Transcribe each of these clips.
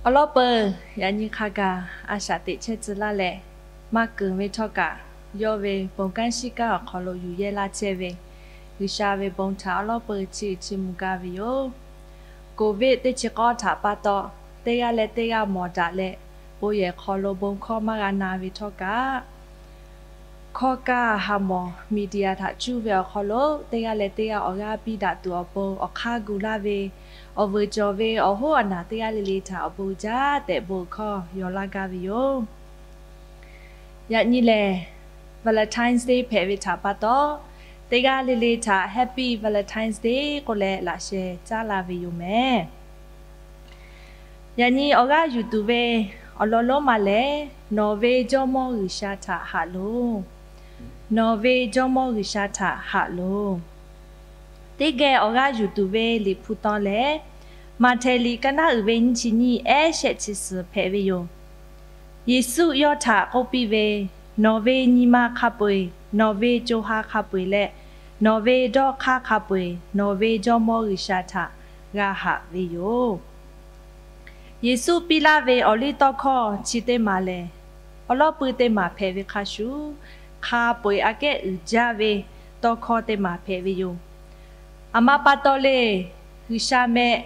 Awˬ lawn peuˬ, yaꞈ nyi hk'a gaˬ a shaꞈ teꞈ chehˇ tcuh laˇ leh, maˇ keunˍ ve htawˇ kaꞈ, yawˇ ve bon kanˉ shiˉ kanˉ awˬ hk'aw lo yuˬ yehˇ laˇ chehˇ ve G'uiˬsha ve bon htaꞈ awˬ lawn peuˬ chiˇ uiˍ chiˇ mvuh gaˇ ve yoˬ. Covid teˇ chi k'awˇ htaꞈ pa taw, teˇ g'aˇ leh teˇ g'aˇ mawˬ daꞈ leh, bon yehˬ hk'aw lo bon hkawˇ maˇ g'a na ve htawˇ kaꞈ, hkawˇ kaˇ ha mawˬ media htaꞈ cuˇ ve awˬ hk'aw lo teˇ g'aˇ leh teˇ g'aˇ awˬ g'aˇ piˇ daꞈ tuˬ awˬ pon awˬ hk'aˇ gu laˇ ve, awˬ vuiˬ cawˬ ve awˬ hoˉ awˬ naˬ teˇ g'aˇ le le htaꞈ awˬ bon jaˇ tehꞈ bon hkawˇ yaw laˇ gaˇ ve yoˬ. Yaꞈ nyi lehˬ, Valentine's Day hpehꞈ ve htaꞈ pa taw, teˇ g'aˇ le le htaꞈ Happy Valentine's Day k'oˆ leh laꞈ sheh caˉ la ve yoˬ mehˍ. Yaꞈ nyi awˬ g'aˇ yuˬ tuˬ ve awˬ lawn lonˉ ma lehˬ, Nawˬ ve Jawˇmawˇ G'uiˬsha htaꞈ haꞈ loˬ. Nawˬ ve Jawˇmawˇ G'uiˬsha htaꞈ haꞈ loˬ. Teˇ geh awˬ g'aˇ yuˬ tuˬ ve Liꞈ hpu taw lehˬ, Maꞈhtehˍ liꞈ ka naˉ uiˍ ve nyiˇ chi nyiˇ ehˉ shehˆ chi suhˍ hpehꞈ ve yoˬ. Yeˍsuˆ yawˇ htaꞈ k'oˆ piˇ ve, Nawˬ ve nyi ma hk'a peu-eˬ, nawˬ ve co ha hk'a peu-eˬ leh, nawˬ ve dawˇ hk'aˇ hk'a peu-eˬ nawˬ ve Jawˇmawˇ G'uiˬsha htaꞈ g'a haꞈ ve yoˬ. Yeˍsuˆ piˇ laˇ ve awˬliˇtawˇhkawˇ chi teˇ maˬ lehˬ, awˬ lawˉ pui teˇ maˬ hpehꞈ ve hk'a shuˍ, hk'a peu-eˬ aꞈ kehˉ uiˍ jaˇ ve tawˇhkawˇ teˇ maˬ hpehꞈ ve yoˬ. Aˬ ma pa taw le, G'uiˬsha meh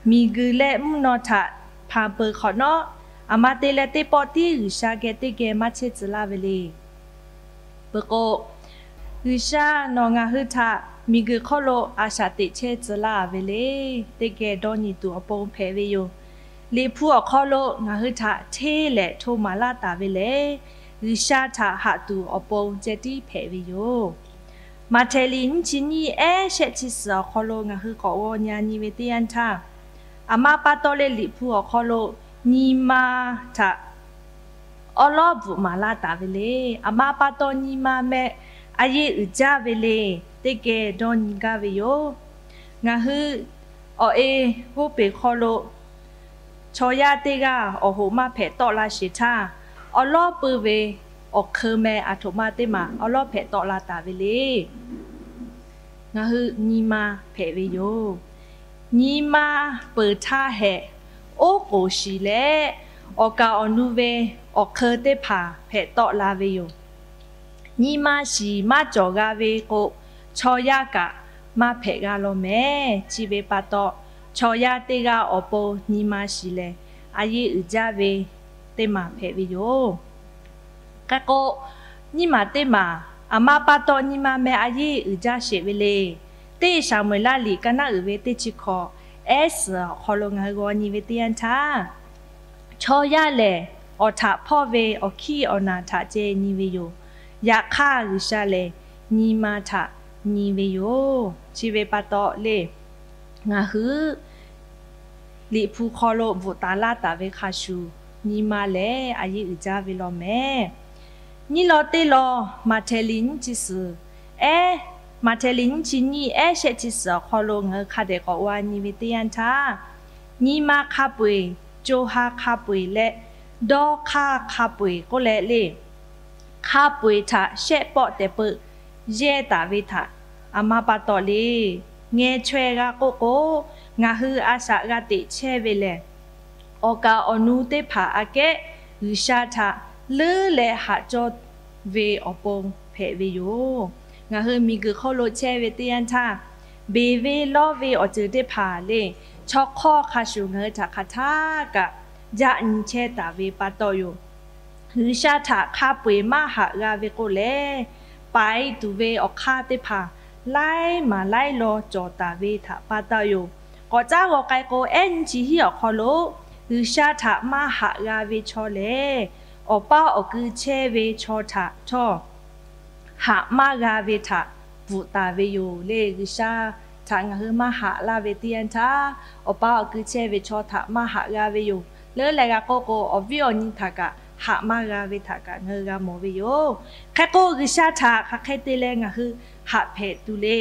miˬguiˬ leh mvuhˇ naw htaꞈ hpanˍ peuˬ hk'awꞈ nawˉ, aˬ ma te leh teˇ pawˆ tiˉ G'uiˬsha geh teˇ geh maˇ chehˇ tcuh laˇ ve le. Peuˬ k'o, G'uiˬsha nawˬ ngaˬ hui htaꞈ miˬguiˬ hk'oˆ lo a shaꞈ teꞈ chehˇ tcuh laˇ ve le. Teˇ geh dawˇ nyi tuˬ awˬ pon hpehꞈ ve yoˬ. Liꞈ hpu awˬ hk'aw lo ngaˬ hui htaꞈ hteˇ lehˍ hto maˍ laˇ taˍ ve lehˬ, G'uiˬsha htaꞈ haꞈ tuˬ awˬ pon ceh tiˉ hpehꞈ ve yoˬ. Maꞈhtehˍ liꞈ nyiˇ chi nyiˇ ehˉ shehˆ chi suhˍ awˬ hk'aw lo ngaˬ hui k'awꞈ g'aw nyi nyi ve teˇ yanˇ htaˇ, aˬ ma pa taw leh Liꞈ hpu awˬ hk'aw lo nyi ma htaꞈ awˉ lawˉ bvuhꞈ maˍ laˇ taˍ ve le. Aˬ ma pa taw nyi ma meh a yeˇ uiˍ jaˇ ve le. Teˇ geh dawˇ nyi gaˇ ve yoˬ. Ngaˬ hui awˬ e g'oˇ peˬ hk'aw lo chaw yaˇ teˇ g'aˇ awˬ hoꞈ maˇ hpehꞈ tawˆ la sheˍ htaˇ, awˬ lawˉ pui ve awˬ hk'eun meh aˬ htoꞈ ma teˇ maˬ awˬ lawˉ hpehꞈ tawˆ la taˍ ve le. Ngaˬ hui nyi ma hpehꞈ ve yoˬ. Nyi ma peuˬ htaˇ hehꞈ, oˉ k'oˍ shiˍ leh awˬ kaˍ awˬ nu ve awˬ hk'eun teˇ hpaˍ hpehꞈ tawˆ la ve yoˬ. Nyi ma shiˍ maˇ cawˬ g'a ve k'o, chaw yaˇ kaꞈ maˇ hpehꞈ g'a law mehˍ. Chi ve pa taw, chaw yaˇ teˇ g'aˇ awˬ pon nyi ma shiˍ lehˬ, a yeˇ uiˍ jaˇ ve teˇ maˬ hpehꞈ ve yoˬ. Hk'e k'o, nyiˇ maˬ teˇ maˬ aˬ ma pa taw nyi ma meh a yeˇ uiˍ jaˇ sheˍ ve le. Teˇ Saˍmoeˍlaˆ liꞈ ka naˉ uiˍ ve teˇ chi hkawꞈ ehˉ suhˍ awˬ hk'aw lo ngaˬ hui g'aw nyi ve teˇ yanˇ htaˇ, chaw yaˇ lehˬ awˬ htaꞈ hpawˇ ve awˬ hkiˇ awˬ naˬ htaꞈ ceh nyi ve yoˬ. Yaꞈ hk'aˇ, G'uiˬsha lehˬ nyi ma htaꞈ nyi ve yoˬ. Chi ve pa taw le, ngaˬ hui Liꞈ hpu hk'aw lo bvuhꞈ taˍ laˇ taˍ ve hk'a shuˍ, nyi ma lehˬ a yeˇ uiˍ jaˇ ve law mehˍ. Nyiˇ law teˇ law, Maꞈhtehˍ liꞈ nyiˇ chi suhˍ ehˉ, Maꞈhtehˍ liꞈ nyiˇ chi nyiˇ ehˉ shehˆ chi suhˍ awˬ hk'aw lo ngaˬ hui hk'a dehꞈ k'awꞈ g'aw nyi ve teˇ yanˇ htaˇ, nyi ma hk'a peu-eˬ, co ha hk'a peu-eˬ leh dawˇ hk'aˇ hk'a peu-eˬ k'oˆ leh le, hk'a peu-eˬ htaꞈ shehˆ pawˆ tehꞈ peuˬ yehˇ taˍ ve htaꞈ aˬ ma pa taw le. Ngeh chaweh g'a k'oˆ k'o, ngaˬ hui a shaꞈ g'a teꞈ chehˇ ve lehˬ, awˬ kaˍ awˬ nu teˇ hpaˍ aꞈ kehˉ G'uiˬsha htaꞈ leuˉ leh haꞈ cawˇ ve awˬ pon hpehꞈ ve yoˬ. Ngaˬ hui miˬguiˬ hk'oˆ lo chehˇ ve teˇ yanˇ htaˇ, beˬ ve lawˇ ve awˬ ceuˬ teˇ hpaˍ le, chaw hk'awˇ hk'a shuˍ ngaˬ hui htaꞈ hk'aˬ htaˇ kaꞈ jaˆ nyi chehˇ taˍ ve pa taw yoˬ. G'uiˬsha htaꞈ hk'a peu-eˬ maˇ haꞈ g'a ve k'o lehˬ, paiˍ tuˬ ve awˬ hk'aˇ teˇ hpaˍ laiˉ maˍ laiˉ law cawˬ taˍ ve htaꞈ pa taw yoˬ. K'awꞈ caˉ g'aw k'ai k'o, ehˉ nyiˇ chi hiˉ awˬ hk'aw lo G'uiˬsha htaꞈ maˇ haꞈ g'a ve chaw lehˬ, awˬ paˇ awˬ kui chehˇ ve chaw htaꞈ htawˇ haꞈ maˇ g'a ve htaꞈ bvuhꞈ taˍ ve yoˬ le. G'uiˬsha htaꞈ ngaˬ hui maˇ haꞈ laˇ ve teˇ yanˇ htaˇ, awˬ paˇ awˬ kui chehˇ ve chaw htaꞈ maˇ haꞈ g'a ve yoˬ. Leuˉ leh g'a k'oˆ k'o, awˬ viˉ awˬ nyi htaꞈ kaꞈ haꞈ maˇ g'a ve htaꞈ kaꞈ ngaˬ hui g'a mawˬ ve yoˬ. Hk'e k'o, G'uiˬsha htaꞈ hk'aˬ hk'e te leh ngaˬ hui haꞈ hpehꞈ tuˬ le.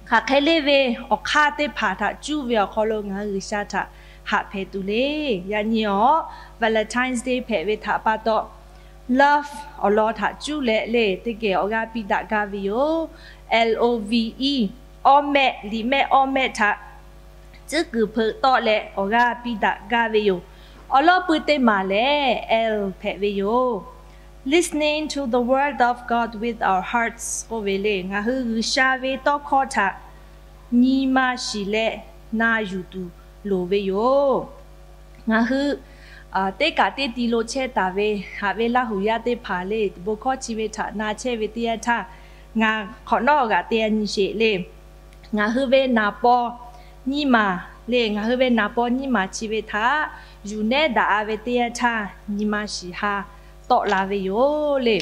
Hk'aˬ hk'e le ve awˬ hk'aˇ teˇ hpaˍ htaꞞ cuˇ ve awˬ hk'aw lo ngaˬ hui G'uiˬsha htaꞈ haꞈ hpehꞈ tuˬ le. Yaꞈ nyi awˬ Valentine's Day hpehꞈ ve htaꞈ pa taw, love awˬ lawn htaꞈ cuˇ leh le teˇ geh awˬ g'aˇ piˇ daꞈ gaˇ ve yoˬ. L O V E, awˇ mehˆ, liꞈ mehˆ awˇ mehˆ htaꞈ tcuhˉ kuiˬ hpeuꞈ tawˆ leh awˬ g'aˇ piˇ daꞈ gaˇ ve yoˬ. Awˬ lawn pui teˇ maˬ lehˬ, L hpehꞈ ve yoˬ. Listening to the word of God with our hearts k'oˆ ve le, ngaˬ hui G'uiˬsha ve tawˇ hkawˇ htaꞈ nyi ma shiˍ leh na yuˬ tuˬ loˍ ve yoˬ. Ngaˬ hui teˇ kaꞈ teˇ ti lo chehˇ taˍ ve haꞈ ve Laˇ huˍ yaˇ teˇ hpaˍ le, bon hkawˇ chi ve htaꞈ na chehˇ ve teˇ yanˇ htaˇ, ngaˬ hk'awꞈ nawˉ g'aꞈ te nyi sheˍ le. Ngaˬ hui ve naˍ paw nyiˇ maˬ le, ngaˬ hui ve naˍ paw nyiˇ maˬ chi ve htaꞈ yuˬ nehˉ daꞈ-a ve teˇ yanˇ htaˇ, nyi ma shiˍ ha tawˆ la ve yoˬ le.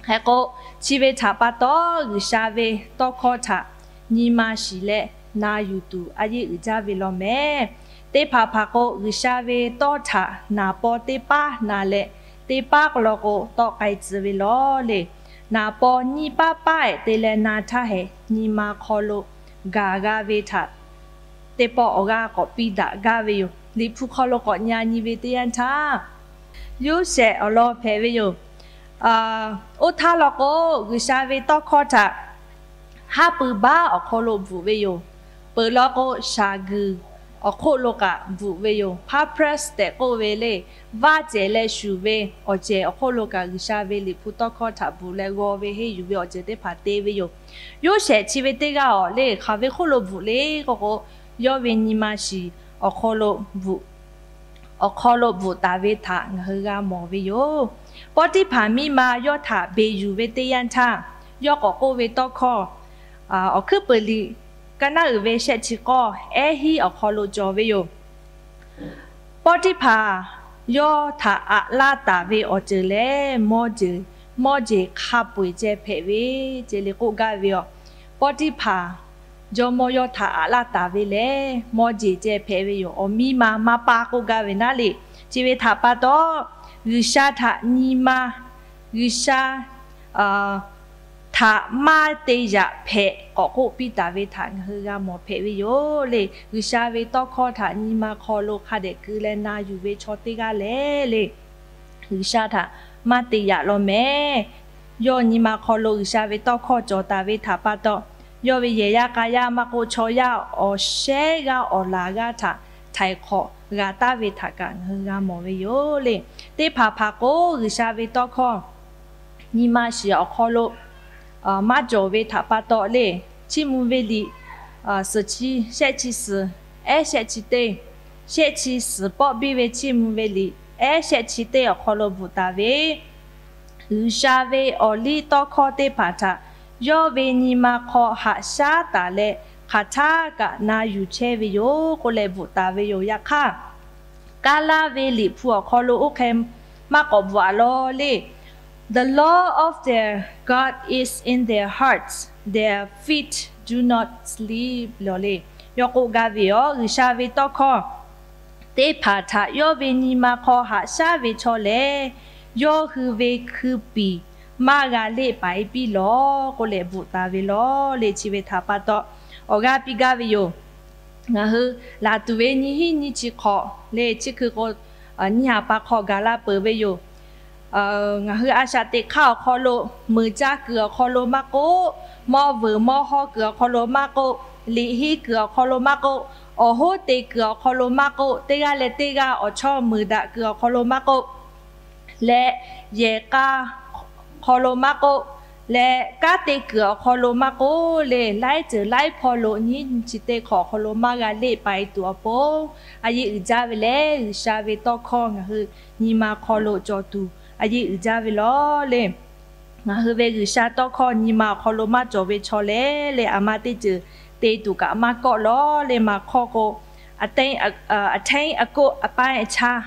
Hk'e k'o, chi ve htaꞈ pa taw, G'uiˬsha ve tawˇ hkawˇ htaꞈ nyi ma shiˍ leh na yuˬ tuˬ a yeˇ uiˍ jaˇ ve law mehˍ. Teˇ hpaˍ hpaˍ k'o, G'uiˬsha ve tawˇ htaꞈ naˍ paw teˇ paˉ na leh, teˇ paˉ k'aw law k'o tawˆ k'ai tcuh ve lawˬ le. Naˍ paw nyiˇ paˉ paˉ ehˍ te leh na htaˇ hehꞈ, nyi ma hk'aw lo gaˬ g'a ve htaꞈ teˇ pawˆ awˬ g'aˇ k'awꞈ piˇ daꞈ gaˇ ve yoˬ. Liꞈ hpu hk'aw lo k'awꞈ nyi-a nyi ve teˇ yanˇ htaˇ, Yoˇsehꞈ awˬ lawn hpehꞈ ve yoˬ. Oˇ htaˇ law k'o, G'uiˬsha ve tawˇ hkawˇ htaꞈ haˉ pui baˆ awˬ hk'aw lo bvuhꞈ ve yoˬ. Peuˬ law k'o, shaˍ guiˬ awˬ hk'oˆ lo kaꞈ bvuhꞈ ve yoˬ. Papyrus tehꞈ k'oˆ ve le, vaˇ cehˬ leh shuˍ ve awˬ cehˬ awˬ hk'oˆ lo kaꞈ G'uiˬsha ve liꞈ hpu tawˇ hkawˇ htaꞈ bvuhꞈ leh g'aw ve henˇ yuˬ ve awˬ ceuˬ teˇ hpaˍ te ve yoˬ. Yoˇsehꞈ chi ve teˇ g'aˇ awˬ le hk'aˬ ve hk'oˆ lo bvuhꞈ le k'oˆ k'o, yawˇ ve nyi ma shiˍ awˬ hk'aw lo bvuhꞈ awˬ hk'aw lo bvuhꞈ taˍ ve htaꞈ ngaˬ hui g'a mawˬ ve yoˬ. Pawˇtiˇhpaˍ miˇ ma yawˇ htaꞈ beˬ yuˬ ve teˇ yanˇ htaˇ, yawˇ k'awꞈ k'oˆ ve tawˇ hkawˇ, Awˬ hkuiˉ peuˬ liꞈ ka naˉ uiˍ ve shehˆ chi k'awˇ ehˉ hiˉ awˬ hk'aw lo cawˬ ve yoˬ. Pawˇtiˇhpaˍ yawˇ htaꞈ aꞈ laˇ taˍ ve awˬ ceuˬ lehˬ, mawˇ jeˬ, mawˇ jeˬ hk'a peu-eˬ ceh hpehꞈ ve ce le k'oˆ gaˇ ve yoˬ. Pawˇtiˇhpaˍ jawˇmawˇ yawˇ htaꞈ aꞈ laˇ taˍ ve lehˬ, mawˇ jeˬ ceh hpehꞈ ve yoˬ. Awˬ miˇ ma maˇ pa k'oˆ gaˇ ve naˉ le. Chi ve htaꞈ pa taw, G'uiˬsha htaꞈ nyi ma, G'uiˬsha htaꞈ maˇ te yaꞈ hpehꞈ k'awꞈ k'oˆ piˇ taˍ ve htaꞈ ngaˬ hui g'a mawˬ hpehꞈ ve yoˬ le. G'uiˬsha ve tawˇ hkawˇ htaꞈ nyi ma hk'aw lo hk'a dehꞈ keu leh na yuˬ ve chaw teˇ g'aˇ lehˬ le, G'uiˬsha htaꞈ maˇ te yaꞈ law mehˍ. Yawˇ nyi ma hk'aw lo G'uiˬsha ve tawˇ hkawˇ cawˬ taˍ ve htaꞈ pa taw, yawˇ ve yehˬ yaˇ k'a yaˇ maˇ k'oˆ, chaw yaˇ awˬ shehˉ g'aˇ awˬ laˬ g'aˇ htaꞈ htaiˍ hk'awꞈ g'a taˍ ve htaꞈ kaꞈ ngaˬ hui g'a mawˬ ve yoˬ le. Teˇ hpaˍ hpaˍ k'o, G'uiˬsha ve tawˇ hkawˇ nyi ma shiˍ awˬ hk'aw lo maˇ cawˬ ve htaꞈ pa taw le, Chiˇ mvuh ve liꞈ suhˍ chi, shehˆ chi suhˍ, ehˉ shehˆ chi teˇ, shehˆ chi suhˍ pawˆ biˇ ve Chiˇ mvuh ve liꞈ ehˉ shehˆ chi teˇ awˬ hk'aw lo bvuhꞈ taˍ ve, G'uiˬsha ve awˬ liˇ tawˇ hkawˇ teˇ hpaˍ htaꞈ yawˇ ve nyi ma hk'aw haꞈ shaˉ taˍ leh, hk'aˬ htaˇ kaꞈ na yuˬ chehˇ ve yoˬ k'oˆ leh bvuhꞈ taˍ ve yoˬ. Yaꞈ hk'aˇ, Kaˉlaˇ ve liꞈ hpu awˬ hk'aw lo oˇ hk'e maˇ k'awꞈ bvuhꞈ-a law le. The law of their God is in their hearts, their feet do not slip law le. Yawˇ k'oˆ gaˇ ve yoˬ. G'uiˬsha ve tawˇ hkawˇ teˇ hpaˍ htaꞈ yawˇ ve nyi ma hk'aw haꞈ shaˉ ve chaw lehˬ, yawˇ hui ve hkui piˍ maˇ g'a leˆ paiˍ piˇ lawˬ k'oˆ leh bvuhꞈ taˍ ve lawˬ le. Chi ve htaꞈ pa taw, awˬ g'aˇ piˇ gaˇ ve yoˬ. Ngaˬ hui laˬ tuˬ ve nyiˇ hinˉ nyiˇ chi hk'awꞈ le, chi hkui k'o, nyiˇ haˍ pa hk'aw gaˬ la peuˬ ve yoˬ. Ngaˬ hui a shaꞈ teꞈ hk'aˇ awˬ hk'aw lo, meuˍ caˇ kuiˬ awˬ hk'aw lo maˇ k'oˆ, mawˇ vuiˬ mawˇ hawˇ kuiˬ awˬ hk'aw lo maˇ k'oˆ, liꞈ henˇ kuiˬ awˬ hk'aw lo maˇ k'oˆ, awˬ hoˉ te kuiˬ awˬ hk'aw lo maˇ k'oˆ, teˇ g'aˇ leh teˇ g'aˇ awˬ chawˇ meuˍ daꞈ kuiˬ awˬ hk'aw lo maˇ k'oˆ, leh yehˬ k'a hk'aw lo maˇ k'oˆ, leh kanˉ te kuiˬ awˬ hk'aw lo maˇ k'oˆ le, laiˉ ceuˬ laiˉ hpawˇ lo nyiˇ chi teˇ hk'awꞈ awˬ hk'aw lo maˇ g'a leˆ paiˍ tuˬ awˬ pon, a yeˇ uiˍ jaˇ ve lehˬ, G'uiˬsha ve tawˇ hkawˇ ngaˬ hui nyi ma hk'aw lo cawˬ tuˬ a yeˇ uiˍ jaˇ ve lawˬ le. Ngaˬ hui ve G'uiˬsha tawˇ hkawˇ nyi ma awˬ hk'aw lo maˇ cawˬ ve chaw lehˬ le, aˬ ma teˇ ceuˬ te tuˬ kaꞈ maˇ kawˆ lawˬ le. Maˍ hkawˇ k'o, aˉ teˇ aˉ koˆ aˉ paˉ aˉ chaˇ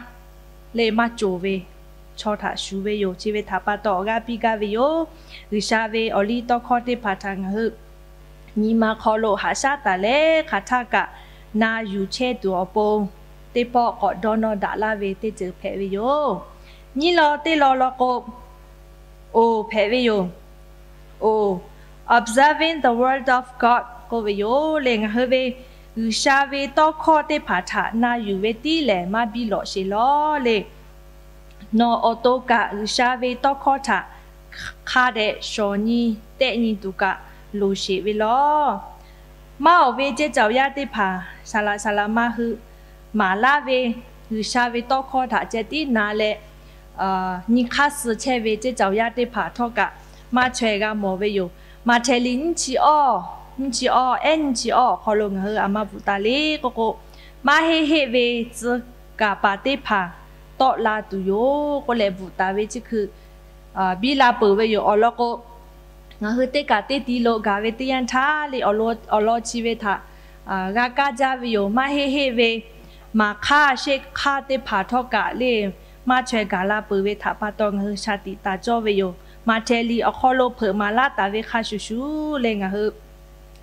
le maˇ cawˬ ve chaw htaꞈ shuˍ ve yoˬ. Chi ve htaꞈ pa taw awˬ g'aˇ piˇ gaˇ ve yoˬ. G'uiˬsha ve awˬ liˇ tawˇ hkawˇ teˇ hpaˍ htaꞈ ngaˬ hui nyi ma hk'aw lo haꞈ shaˉ taˍ leh, hk'aˬ htaˇ kaꞈ na yuˬ chehˇ tuˬ awˬ pon, teˇ pawˆ k'awꞈ dawˇ nawˇ daꞈ laˇ ve teˇ ceuˬ hpehꞈ ve yoˬ. Nyiˇ law teˇ law law k'o, oˬ hpehꞈ ve yoˬ. Oˬ, observing the word of God k'oˆ ve yoˬ le. Ngaˬ hui ve G'uiˬsha ve tawˇ hkawˇ teˇ hpaˍ htaꞈ na yuˬ ve tiˉ lehˬ maˇ biˇ lawꞈ sheˍ lawˬ le. Nawˬ awˬ to kaꞈ G'uiˬsha ve tawˇ hkawˇ htaꞈ hk'a dehꞈ shawˍ nyi tehˆ nyi tuˬ kaꞈ loˍ sheˍ ve lawˬ. Maˇ awˬ ve ceˇ caoˬ yaˇ teˇ hpaˍ saˍ laꞈ saˍ laꞈ ma hui maˍ laˇ ve G'uiˬsha ve tawˇ hkawˇ htaꞈ ceh tiˉ na leh, nyi hk'aˇ suh chehˇ ve ceˇ caoˬ yaˇ teˇ hpaˍ htawˇ kaꞈ maˇ chaweh g'a mawˬ ve yoˬ. Maꞈhtehˍ liꞈ nyiˇ chi awˇ, nyiˇ chi awˇ, ehˉ nyiˇ chi awˇ awˬ hk'aw lo ngaˬ hui aˬ ma bvuhꞈ taˍ le k'oˆ k'o, maˇ heˆ heˆ ve tcuh kaˍ paˍ teˇ hpaˍ tawˆ la tuˬ yoˬ k'oˆ leh bvuhꞈ taˍ ve chi hkui biˇ la peuˬ ve yoˬ. Awˬ lawn k'o, ngaˬ hui teˇ kaꞈ teˇ ti lo gaˬ ve teˇ yanˇ htaˇ le, awˬ lawn chi ve htaꞈ g'a kaˇ jaˇ ve yoˬ. Maˇ heˆ heˆ ve maˍ hk'aˇ shehˆ hk'aˇ teˇ hpaˍ htawˇ kaꞈ le, maˇ chaweh gaˬ la peuˬ ve htaꞈ pa taw ngaˬ hui shaˍ tiꞈ taˍ cawˇ ve yoˬ. Maꞈhtehˍ liꞈ awˬ hk'aw lo hpeuꞈ maˍ laˇ taˍ ve hk'a shuˍ shuˍ leh ngaˬ hui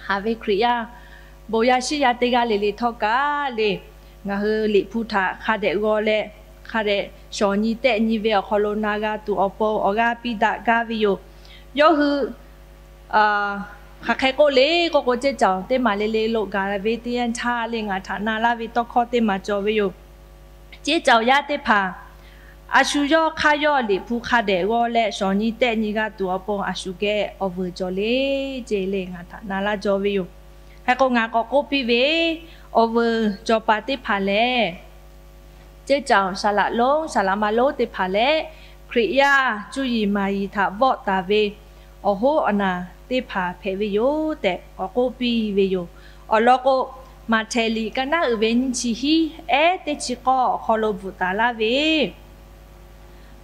haꞈ ve Hkriꞈ yaˇ bon yaˇ shiˉ yaˇ teˇ g'aˇ le le htawˇ kaꞈ le, ngaˬ hui Liꞈ hpu htaꞈ hk'a dehꞈ g'aw leh, hk'a dehꞈ shawˍ nyi tehˆ nyi ve awˬ hk'aw lo na g'a tuˬ awˬ pon awˬ g'aˇ piˇ daꞈ gaˇ ve yoˬ. Yawˇ hui hk'aˬ hk'e k'oˆ le k'oˆ k'o, ceˇ caoˬ teˇ maˬ le le lo gaˬ ve teˇ yanˇ htaˇ le, ngaˬ htaꞈ na laˇ ve tawˇ hkawˇ teˇ maˬ cawˬ ve yoˬ. Ceˇ caoˬ yaˇ teˇ hpaˍ a shu yawˇ hk'aˇ yawˇ Liꞈ hpu hk'a dehꞈ g'aw leh shawˍ nyi tehˆ nyi g'a tuˬ awˬ pon a shu geh awˬ vuiˬ cawˬ le, ceˇ le ngaˬ htaꞈ na laˇ jaw ve yoˬ. Hk'e k'o, ngaˬ k'awꞈ k'oˆ piˇ ve, awˬ vuiˬ cawˬ paˍ teˇ hpaˍ lehˬ, ceˇ caoˬ saˍ laꞈ lonˉ saˍ laꞈ ma lonˉ teˇ hpaˍ leh, Hkriꞈ yaˇ cuˇ yiˍ maˍ yiˍ htaꞈ vawˆ taˍ ve awˬ hoˉ awˬ naˬ teˇ hpaˍ hpehꞈ ve yoˬ tehꞈ k'awꞈ k'oˆ piˇ ve yoˬ. Awˬ lawn k'o, Maꞈhtehˍ liꞈ ka naˉ uiˍ ve nyiˇ chi hiˉ ehˉ teˇ chi k'awˇ awˬ hk'aw lo bvuhꞈ taˍ laˇ ve,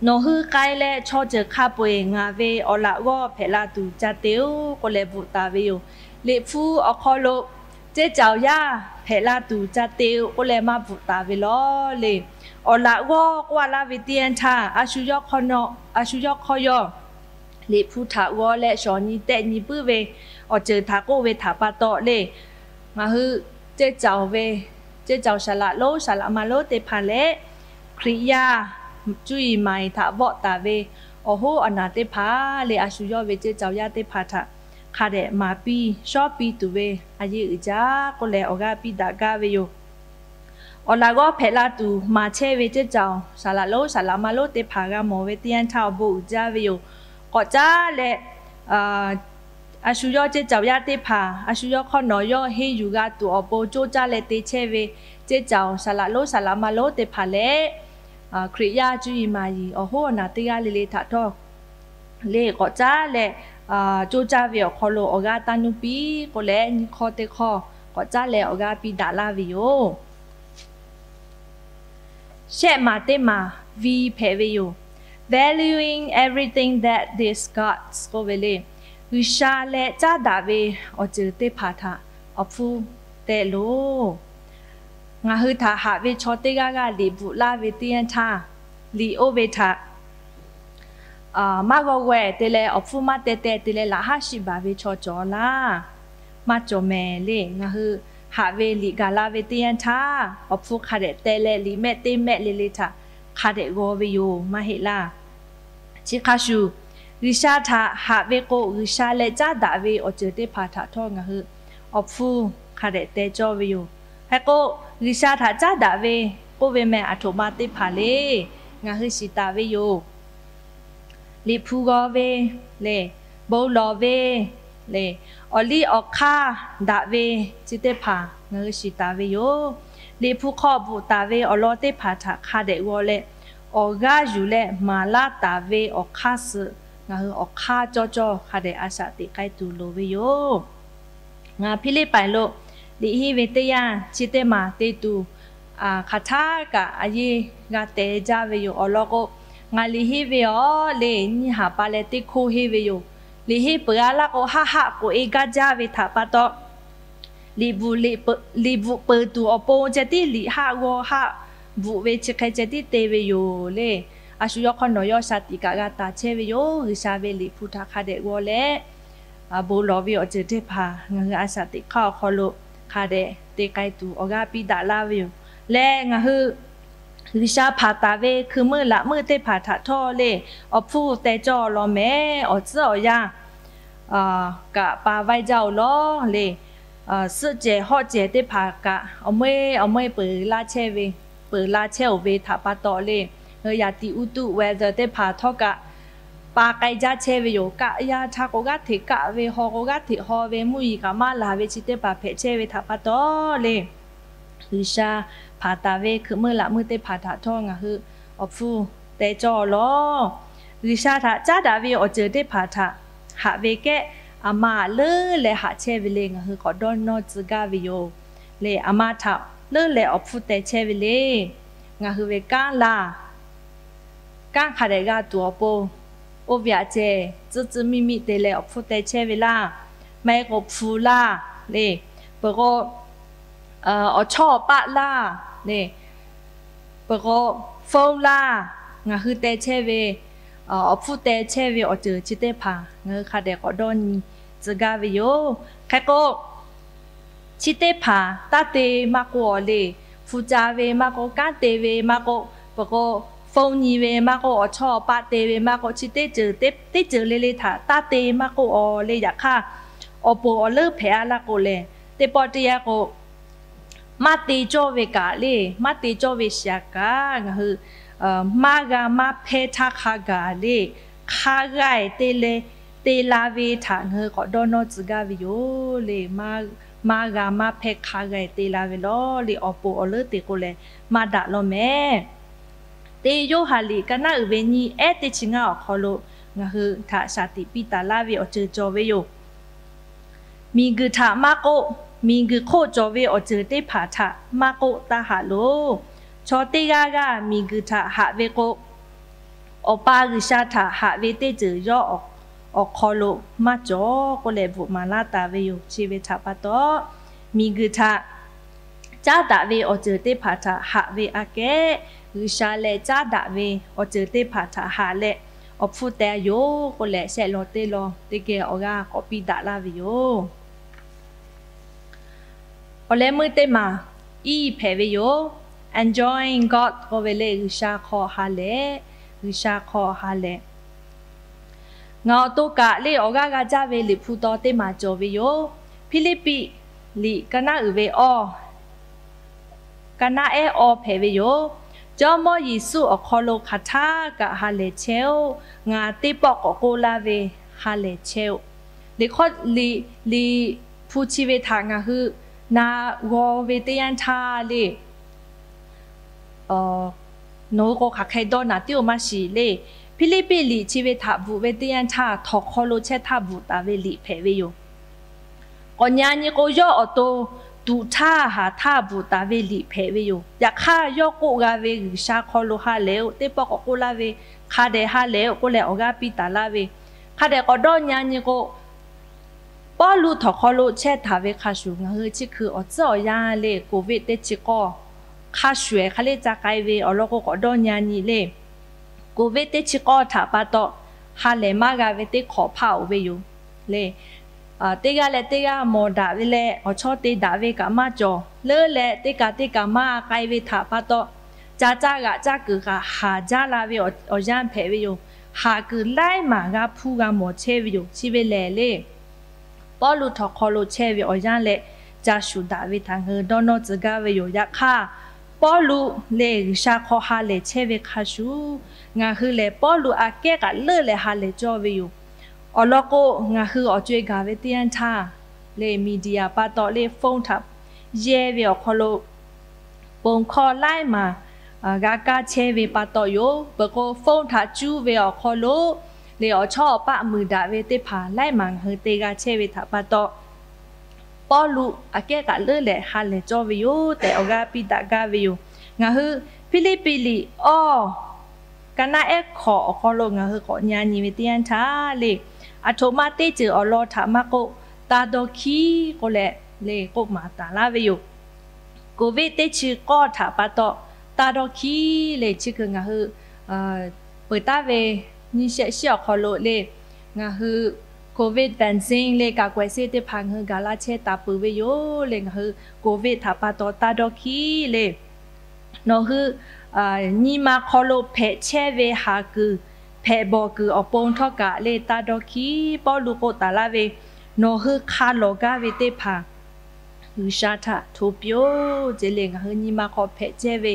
Nawˬ hui k'ai leh chaw ceuˬ hk'a peu-eˬ ngaˬ ve awˬ laꞈ g'awˇ hpehꞈ la tuˬ ca te-oˬ k'oˆ leh bvuhꞈ taˍ ve yoˬ. Liꞈ hpu awˬ hk'aw lo ceˇ caoˬ yaˇ hpehꞈ la tuˬ ca te-oˬ k'oˆ leh maˇ bvuhꞈ taˍ ve lawˬ le. Awˬ laꞈ g'awˇ k'oˆ a laˇ ve teˇ yanˇ htaˇ, a shu yawˇ hk'aw yawˇ Liꞈ hpu htaꞈ g'aw leh shawˍ nyi tehˆ nyi puiˉ ve awˬ ceuˬ htaꞈ k'oˆ ve htaꞈ pa taw le, ngaˬ hui ceˇ caoˬ ve, ceˇ caoˬ saˍ laꞈ lonˉ saˍ laꞈ ma lonˉ teˇ hpaˍ leh, Hkriꞈ yaˇ cuˇ yiˍ maˍ yiˍ htaꞈ vawˆ taˍ ve awˬ hoˉ awˬ naˬ teˇ hpaˍ le, a shu yawˇ ve ceˇ caoˬ yaˇ teˇ hpaˍ htaꞈ hk'a dehꞈ maˍ piˇ shawˉ piˇ tuˬ ve a yeˇ uiˍ jaˇ k'oˆ leh awˬ g'aˇ piˇ daꞈ gaˇ ve yoˬ. Awˬ laꞈ g'awˇ hpehꞈ la tuˬ maˍ chehˇ ve ceˇ caoˬ saˍ laꞈ lonˉ saˍ laꞈ ma lonˉ teˇ hpaˍ g'a mawˬ ve teˇ yanˇ htaˇ awˬ bon uiˍ jaˇ ve yoˬ. K'awꞈ caˉ leh, a shu yawˇ ceˇ caoˬ yaˇ teˇ hpaˍ a shu yawˇ hk'awˇ nawˬ yawˇ henˇ yuˬ g'a tuˬ awˬ pon coˇ caˇ leh te chehˇ ve ceˇ caoˬ saˍ laꞈ lonˉ saˍ laꞈ ma lonˉ teˇ hpaˍ leh, Hkriꞈ yaˇ cuˇ yiˍ maˍ yiˍ awˬ hoˉ awˬ naˬ teˇ g'aˇ le le htaꞈ htawˇ le k'awꞈ caˉ leh, coˇ caˇ ve awˬ hk'aw lo awˬ g'aˇ taˇ nuˇ piˇ k'oˆ leh, nyiˇ hk'awˇ teˇ hk'awˇ k'awꞈ caˉ leh awˬ g'aˇ piˇ daꞈ laˇ ve yoˬ. Shehˆ maˬ teˇ maˬ vi hpehꞈ ve yoˬ. Valuing everything that discards k'oˆ ve le, G'uiˬsha leh caˉ daꞈ ve awˬ ceuˬ teˇ hpaˍ htaꞈ awˬ hpfuhˇ teh loˬ. Ngaˬ hui htaꞈ haꞈ ve chaw teˇ g'aˇ g'aˇ liꞈ bvuhꞈ laˇ ve teˇ yanˇ htaˇ, liꞈ oˇ ve htaꞈ maˇ g'aw g'awehˬ te leh awˬ hpfuhˇ maˇ teh teh te leh laꞈ haˉ shiˆ baˬ ve chaw cawˬ laˇ. Maˇ cawˬ mehˍ le. Ngaˬ hui haꞈ ve liꞈ gaˬ la ve teˇ yanˇ htaˇ, awˬ hpfuhˇ hk'a dehꞈ teh leh liꞈ mehˆ teˇ mehˆ le le htaꞈ hk'a dehꞈ g'aw ve yoˬ, maˇ heˆ laˇ. Chi hk'a shuˍ, G'uiˬsha htaꞈ haꞈ ve k'o, G'uiˬsha leh caˉ daꞈ ve awˬ ceuˬ teˇ hpaˍ htaꞈ htawˇ ngaˬ hui awˬ hpfuhˇ hk'a dehꞈ teh cawˇ ve yoˬ. Hk'e k'o, G'uiˬsha htaꞈ caˉ daꞈ ve k'oˆ ve meh aˬ htoꞈ ma teˇ hpaˍ le, ngaˬ hui shiˍ taˍ ve yoˬ. Liꞈ hpu g'aw ve le, bon lawˬ ve le, awˬ liˇ awˬ hk'aˇ daꞈ ve chi teˇ hpaˍ ngaˬ hui shiˍ taˍ ve yoˬ. Liꞈ hpu hk'aw bvuhꞈ taˍ ve awˬ lawn teˇ hpaˍ htaꞈ hk'a dehꞈ g'aw leh, awˬ g'aˇ yuˬ leh maˍ laˇ taˍ ve awˬ hk'aˇ suh ngaˬ hui awˬ hk'aˇ cawˇ cawˇ hk'a dehꞈ a shaꞈ teꞈ k'ai tuˬ loˍ ve yoˬ. Ngaˬ Hpiˇliˇpaiˍ lo liꞈ henˇ ve teˇ yanˇ chi teˇ maˬ te tuˬ hk'aˬ htaˇ kaꞈ a yeˇ g'a teh jaˇ ve yoˬ. Awˬ lawn k'o, ngaˬ liꞈ henˇ ve awˬ le nyiˇ haˍ pa leh teˇ hkoˇ henˇ ve yoˬ. Liꞈ henˇ peuˬ a laˇ k'o, haˆ haˆ k'oꞈ e gaˇ jaˇ ve htaꞈ pa taw, liꞈ bvuhꞈ peuˬ tuˬ awˬ pon ceh tiˉ liꞈ haˆ g'aw haˆ bvuhꞈ ve chi hk'e ceh tiˉ te ve yoˬ le. A shu yawˇ hk'awˇ nawˬ yawˇ shaˍ tiꞈ kaꞈ g'a taˍ chehˇ ve yoˬ. G'uiˬsha ve liꞈ hpu htaꞈ hk'a dehꞈ g'aw leh, bon lawˬ ve awˬ ceuˬ teˇ hpaˍ ngaˬ hui a shaꞈ teꞈ hk'aˇ awˬ hk'aw lo hk'a dehꞈ te k'ai tuˬ awˬ g'aˇ piˇ daꞈ laˇ ve yoˬ. Leh ngaˬ hui G'uiˬsha hpanˍ taˍ ve hkui meuˇ laꞈ meuˇ teˇ hpaˍ htaꞈ htawˇ le, awˬ hpfuhˇ teh cawˇ law mehˍ. Awˬ tcuhˉ awˬ yanˇ kaꞈ pa vaiˇ jaˇ-oˬ lawˬ le. Suhˆ cehˬ hawˆ cehˬ teˇ hpaˍ kaꞈ awˬ meuˇ awˬ meuˇ peuˬ laˇ chehˇ ve, peuˬ la chehˇ-oˬ ve htaꞈ pa taw le, yaꞈ tiꞈ uˉ tuˆ weather teˇ hpaˍ htawˇ kaꞈ pa k'ai jaˇ chehˇ ve yoˬ. Kaˆ yaˇ htaˇ k'o g'aˇ hteꞈ kaˆ ve, haw k'o g'aˇ hteꞈ haw ve, mvuhˇ yiˍ kaꞈ maˇ laˬ ve chi teˇ hpaˍ hpehꞈ chehˇ ve htaꞈ pa taw le, G'uiˬsha hpanˍ taˍ ve hkuiꞈ meuˇ laꞈ meuˇ teˇ hpaˍ htaꞈ htawˇ ngaˬ hui awˬ hpfuhˇ teh cawˇ lawˬ. G'uiˬsha htaꞈ caˉ daꞈ ve awˬ ceuˬ teˇ hpaˍ htaꞈ haꞈ ve kehˉ, aˬ ma leuˉ leh haꞈ chehˇ ve le. Ngaˬ hui k'awꞈ dawˇ nawˇ tcuh gaˇ ve yoˬ. Le, aˬ ma htaꞈ leuˉ leh awˬ hpfuhˇ teh chehˇ ve le. Ngaˬ hui ve kanˉ laˇ, kanˉ hk'a dehꞈ g'a tuˬ awˬ pon, oˇ ve aꞈ ceh tcuhˇ tcuhˇ miˇ miˇ te leh awˬ hpfuhˇ teh chehˇ ve laˇ. Maˇ heˆ k'o hpu laˇ le, peuˬ k'o awˬ chawˇ awˬ paˆ laˇ le, peuˬ k'o phone laˇ. Ngaˬ hui teh chehˇ ve, awˬ hpfuhˇ teh chehˇ ve awˬ ceuˬ chi teˇ hpaˍ ngaˬ hui hk'a dehꞈ k'awꞈ dawˇ nyi tcuh gaˇ ve yoˬ. Hk'e k'o, chi teˇ hpaˍ taˇ te maˇ k'oˆ awˬ le, hpu ca ve maˇ k'oˆ, kanˉ te ve maˇ k'oˆ, peuˬ k'o phone nyi ve maˇ k'oˆ, awˬ chawˇ awˬ paˆ te ve maˇ k'oˆ, chi teˇ ceuˬ, teˇ ceuˬ le le htaꞈ taˇ te maˇ k'oˆ awˬ le. Yaꞈ hk'aˇ, awˬ poˍ awˬ leuˉ hpehꞈ a laˇ k'o lehˬ, teˇ pawˆ teˇ yanˇ k'o, maˇ te cawˇ ve kaꞈ le, maˇ te cawˇ ve shaˍ kaꞈ ngaˬ hui maˇ g'a maˇ hpehˇ htaˇ hk'a gaˬ le, hk'a g'a te le, te la ve htaꞈ ngaˬ hui k'awꞈ dawˇ nawˇ tcuh gaˇ ve yoˬ le. Maˇ g'a maˇ hpehˇ hk'a g'a te la ve lawˬ le. Awˬ poˍ awˬ leuˉ te k'o lehˬ maˇ daꞈ law mehˍ. Teˇ Yoˇhanˬ liꞈ ka naˉ uiˍ ve nyiˇ ehˉ teˇ chi ngaˇ awˬ hk'aw lo ngaˬ hui htaꞈ shaˍ tiꞈ piˇ taˍ laˇ ve awˬ ceuˬ cawˬ ve yoˬ. Miˬguiˬ htaꞈ maˇ k'oˆ, miˬguiˬ hk'oˆ cawˬ ve awˬ ceuˬ teˇ hpaˍ htaꞈ maˇ k'oˆ, taˇ haꞈ loˬ. Chaw teˇ g'aˇ g'aˇ miˬguiˬ htaꞈ haꞈ ve k'o, Awˬ pa G'uiˬsha htaꞈ haꞈ ve teˇ ceuˬ yawˇ awˬ hk'aw lo maˇ cawˬ k'oˆ leh bvuhꞈ maˍ laˇ taˍ ve yoˬ. Chi ve htaꞈ pa taw, miˬguiˬ htaꞈ caˉ daꞈ ve awˬ ceuˬ teˇ hpaˍ htaꞈ haꞈ ve aꞈ kehˉ, G'uiˬsha leh caˉ daꞈ ve awˬ ceuˬ teˇ hpaˍ htaꞈ haꞈ leh awˬ hpfuhˇ teh yoˬ k'oˆ leh, shehˆ lawn teˇ lawn teˇ geh awˬ g'aˇ k'awꞈ piˇ daꞈ laˇ ve yoˬ. Awˬ leh meuˇ teˇ maˬ iˉ hpehꞈ ve yoˬ. Enjoying God k'oˆ ve le, G'uiˬsha hk'aw ha lehˬ, G'uiˬsha hk'aw ha lehˬ. Ngaˬ awˬ to kaꞈ le awˬ g'aˇ g'a jaˇ ve Liꞈ hpu taw teˇ maˬ cawˬ ve yoˬ. Hpiˇliˇpiˆ liꞈ ka naˉ uiˍ ve awˇ, ka naˉ ehˉ awˇ hpehꞈ ve yoˬ. Jawˇmawˇ Yeˍsuˆ awˬ hk'aw lo hk'aˬ htaˇ kaꞈ ha lehˬ chehˇ-oˆ. Ngaˬ teˇ pawˆ k'awꞈ k'oˆ laˇ ve, ha lehˬ chehˇ-oˆ. Liꞈ hkawˇ liꞈ, Liꞈ hpu chi ve htaꞈ ngaˬ hui na g'aw ve teˇ yanˇ htaˇ le, nawˬ hui k'o hk'aˬ hk'e dawˇ naˍ tiˉ-oˬ maˇ shiˍ le. Hpiˇliˇpiˆ liꞈ chi ve htaꞈ bvuhꞈ ve teˇ yanˇ htaˇ, htawnˍ hk'aw lo chehˇ htaˇ bvuhꞈ taˍ ve liꞈ hpehꞈ ve yoˬ. K'awꞈ nyi nyi k'o, yawˇ awˬ to tuꞈ htaˇ haˍ htaˇ bvuhꞈ taˍ ve liꞈ hpehꞈ ve yoˬ. Yaꞈ hk'aˇ, yawˇ k'oˆ g'a ve G'uiˬsha hk'aw lo ha lehˬ-oˆ, teˇ pawˆ k'awꞈ k'oˆ laˇ ve, hk'a dehꞈ ha lehˬ-oˆ k'oˆ leh awˬ g'aˇ piˇ taˍ laˇ ve, hk'a dehꞈ k'awꞈ dawˇ nyi nyi k'o, Pawˇluꞈ htawnˍ hk'aw lo chehˇ taˍ ve hk'a shuˍ, ngaˬ hui chi hkui awˬ tcuhˉ awˬ yanˇ le, Covid teˇ chi k'awˇ hk'a shuˍ-ehˍ hk'a le ca k'ai ve awˬ lawn k'o, k'awꞈ dawˇ nyi nyi le. Covid teˇ chi k'awˇ htaꞈ pa taw ha lehˬ maˇ g'a ve teˇ hk'awꞈ hpaˆ-oꞈ ve yoˬ le. Teˇ g'aˇ leh teˇ g'aˇ mawˬ daꞈ ve leh awˬ chawˇ te daꞈ ve kaꞈ maˇ cawˬ leuˉ leh, teˇ kaꞈ teˇ kaꞈ maˇ k'ai ve htaꞈ pa taw, ca caˇ g'aꞈ caˇ kuiˬ kaꞈ haˍ jaˇ la ve awˬ yanˇ hpehꞈ ve yoˬ. Haˍ kuiˬ laiˉ maˬ g'a hpuˇ g'a mawˬ chehˇ ve yoˬ. Chi ve lehˬ le, Pawˇluꞈ htawnˍ hk'aw lo chehˇ ve awˬ yanˇ leh ca shuˍ daꞈ ve htaꞈ ngaˬ hui dawˇ nawˇ tcuh gaˇ ve yoˬ. Yaꞈ hk'aˇ, Pawˇluꞈ lehˬ G'uiˬsha hk'aw ha lehˬ chehˇ ve hk'a shuˍ, ngaˬ hui lehˬ Pawˇluꞈ aꞈ kehˉ kaꞈ leuˉ leh ha lehˬ cawˇ ve yoˬ. Awˬ lawn k'o, ngaˬ hui awˬ co-e gaˬ ve teˇ yanˇ htaˇ le, media pa taw le, phone htaꞈ yehˇ ve awˬ hk'aw lo ponˬ hkawˇ laiˉ maˬ g'a kaˇ chehˇ ve pa taw yoˬ. Peuˬ k'o, phone htaꞈ cuˇ ve awˬ hk'aw lo le, awˬ chawˇ awˬ paˆ muiˬ daꞈ ve teˇ hpaˍ laiˉ maˬ ngaˬ hui te g'a chehˇ ve htaꞈ pa taw, Pawˇluꞈ aꞈ kehˉ kaꞈ leuˉ leh ha lehˬ cawˇ ve yoˬ tehꞈ awˬ g'aˇ piˇ daꞈ gaˇ ve yoˬ. Ngaˬ hui Hpiˇliˇpiˆ liꞈ awˇ, ka naˉ ehˉ hkawꞈ awˬ hk'aw lo ngaˬ hui k'awꞈ nyi nyi ve teˇ yanˇ htaˇ le, aˬ htoꞈ ma teˇ ceuˬ awˬ lawn htaꞈ maˇ k'oˆ, taˇ dawˇ hkiˉ k'oˆ leh le, k'oˆ maˍ taˍ laˇ ve yoˬ. Covid teˇ chi k'awˇ htaꞈ pa taw taˇ dawˇ hkiˉ le. Chi hkui ngaˬ hui peuˬ taˍ ve nyiˇ shehˆ shiˉ awˬ hk'aw lo le, ngaˬ hui Covid vaccine le, kaꞈ kawehˬ seˇ teˇ hpaˍ ngaˬ hui gaˬ laˇ chehˇ taˍ peuˬ ve yoˬ le. Ngaˬ hui Covid htaꞈ pa taw taˇ dawˇ hkiˉ le. Nawˬ hui nyi ma hk'aw lo hpehꞈ chehˇ ve haˍ kuiˬ, hpehꞈ bawˬ kuiˬ awˬ pon htawˇ kaꞈ le, taˇ dawˇ hkiˉ. Pawˇluꞈ k'oˆ taˍ laˇ ve, nawˬ hui hk'a lawˬ gaˇ ve teˇ hpaˍ G'uiˬsha htaꞈ hto piˇ-oˆ ce le. Ngaˬ hui nyi ma hk'aw hpehꞈ chehˇ ve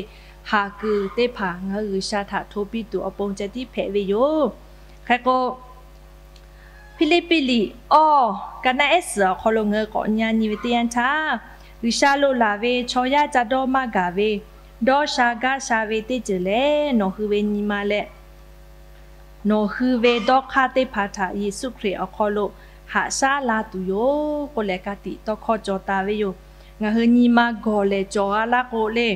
haˍ kuiˬ teˇ hpaˍ ngaˬ hui G'uiˬsha htaꞈ hto piˇ tuˬ awˬ pon ceh tiˉ hpehꞈ ve yoˬ. Hk'e k'o, Hpiˇliˇpiˆ liꞈ awˇ, ka naˉ ehˉ suhˍ awˬ hk'aw lo ngaˬ hui k'awꞈ nyi nyi ve teˇ yanˇ htaˇ, G'uiˬsha loꞈ laˬ ve chaw yaˇ ca dawˇ maˇ gaˬ ve, dawˇ sha gaˇ sha ve teˇ ceuˬ lehˬ, nawˬ hui ve nyi ma leh nawˬ hui ve dawˇ hk'aˇ teˇ hpaˍ htaꞈ Yeˍsuˆ Hkriꞈ awˬ hk'aw lo haꞈ shaˉ la tuˬ yoˬ k'oˆ leh ka tiꞈ tawˇ hkawˇ cawˬ taˍ ve yoˬ. Ngaˬ hui nyi ma gawˬ lehˬ cawˬ g'a laˇ k'o le,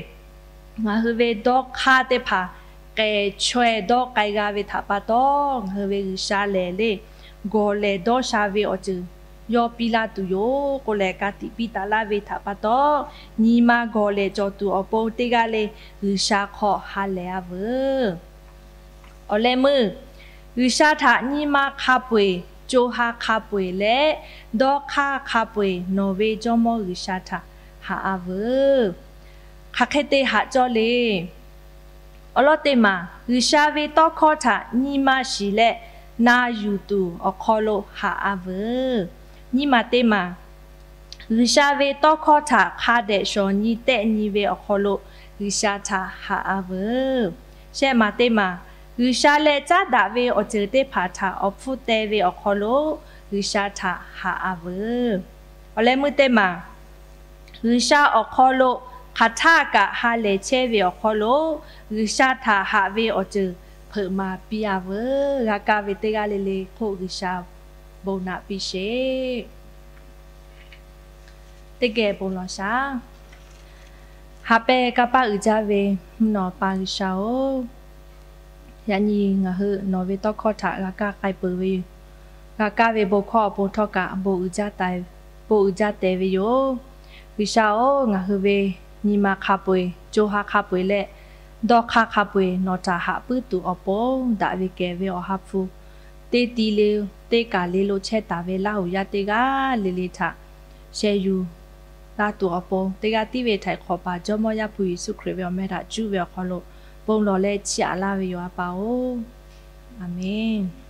ngaˬ hui ve dawˇ hk'aˇ teˇ hpaˍ k'ehˬ chaweh dawˇ k'ai g'a ve htaꞈ pa taw, ngaˬ hui ve G'uiˬsha lehˬ le, gawˬ lehˬ dawˇ sha ve awˬ ceuˬ yawˇ piˇ laˇ tuˬ yoˬ k'oˆ leh ka tiꞈ piˇ taˍ laˇ ve htaꞈ pa taw, nyi ma gawˬ lehˬ cawˬ tuˬ awˬ pon teˇ g'aˇ le G'uiˬsha hk'aw ha lehˬ a veuˬ. Awˬ leh meuˇ, G'uiˬsha htaꞈ nyi ma hk'a peu-eˬ, co ha hk'a peu-eˬ leh dawˇ hk'aˇ hk'a peu-eˬ nawˬ ve Jawˇmawˇ G'uiˬsha htaꞈ haꞈ a veuˬ. Hk'aˬ hk'e te haꞈ cawˇ le. Awˬ lawn teˇ maˬ, G'uiˬsha ve tawˇ hkawˇ htaꞈ nyi ma shiˍ leh na yuˬ tuˬ awˬ hk'aw lo haꞈ a veuˬ. Nyiˇ maˬ teˇ maˬ, G'uiˬsha ve tawˇ hkawˇ htaꞈ hk'a dehꞈ shawˍ nyi tehˆ nyi ve awˬ hk'aw lo G'uiˬsha htaꞈ haꞈ a veuˬ. Shehˆ maˬ teˇ maˬ, G'uiˬsha leh caˉ daꞈ ve awˬ ceuˬ teˇ hpaˍ htaꞈ awˬ hpfuhˇ teh ve awˬ hk'aw lo G'uiˬsha htaꞈ haꞈ a veuˬ. Awˬ leh meuˇ teˇ maˬ, G'uiˬsha awˬ hk'aw lo hk'aˬ htaˇ kaꞈ ha lehˬ chehˇ ve awˬ hk'aw lo G'uiˬsha htaꞈ haꞈ ve awˬ ceuˬ hpeuꞈ maˍ piˇ a veuˬ. G'a kaˇ ve teˇ g'aˇ le le hk'oˆ G'uiˬsha bon naꞈ piˇ sheˍ. Teˇ geh bon lawˬ shaˍ. Ha pehˇ kanˇ paˆ uiˍ jaˇ ve mvuhˇ naw pa G'uiˬsha-oˬ, yaꞈ nyi ngaˬ hui nawˬ ve tawˇ hkawˇ htaꞈ g'a kaˇ k'ai peuˬ ve yoˬ. G'a kaˇ ve bon hkawˇ awˬ pon htawˇ kaꞈ bon uiˍ jaˇ tehˍ ve yoˬ. G'uiˬsha-oˬ, ngaˬ hui ve nyi ma hk'a peu-eˬ, co ha hk'a peu-eˬ leh dawˇ hk'aˇ hk'a peu-eˬ nawˬ htaꞈ haꞈ puiˉ tuˬ awˬ pon, daꞈ ve kehˬ ve Awˬ ha hpu teˇ ti le teˇ kaˬ le lo chehˇ taˍ ve Laˇ huˍ yaˇ teˇ g'aˇ le le htaꞈ sheh yuˬ laˇ tuˬ awˬ pon, teˇ g'aˇ tiˉ ve htaiˍ hk'awꞈ paˍ Jawˇmawˇ Yaˇ hpu Yeˍsuˆ Hkriꞈ ve awˬ meh htaꞈ cuˇ ve awˬ hk'aw lo bon lawˬ leh chiˇ aꞈ laˇ ve yoˬ, A pa-oˬ. Aˍmenˍ.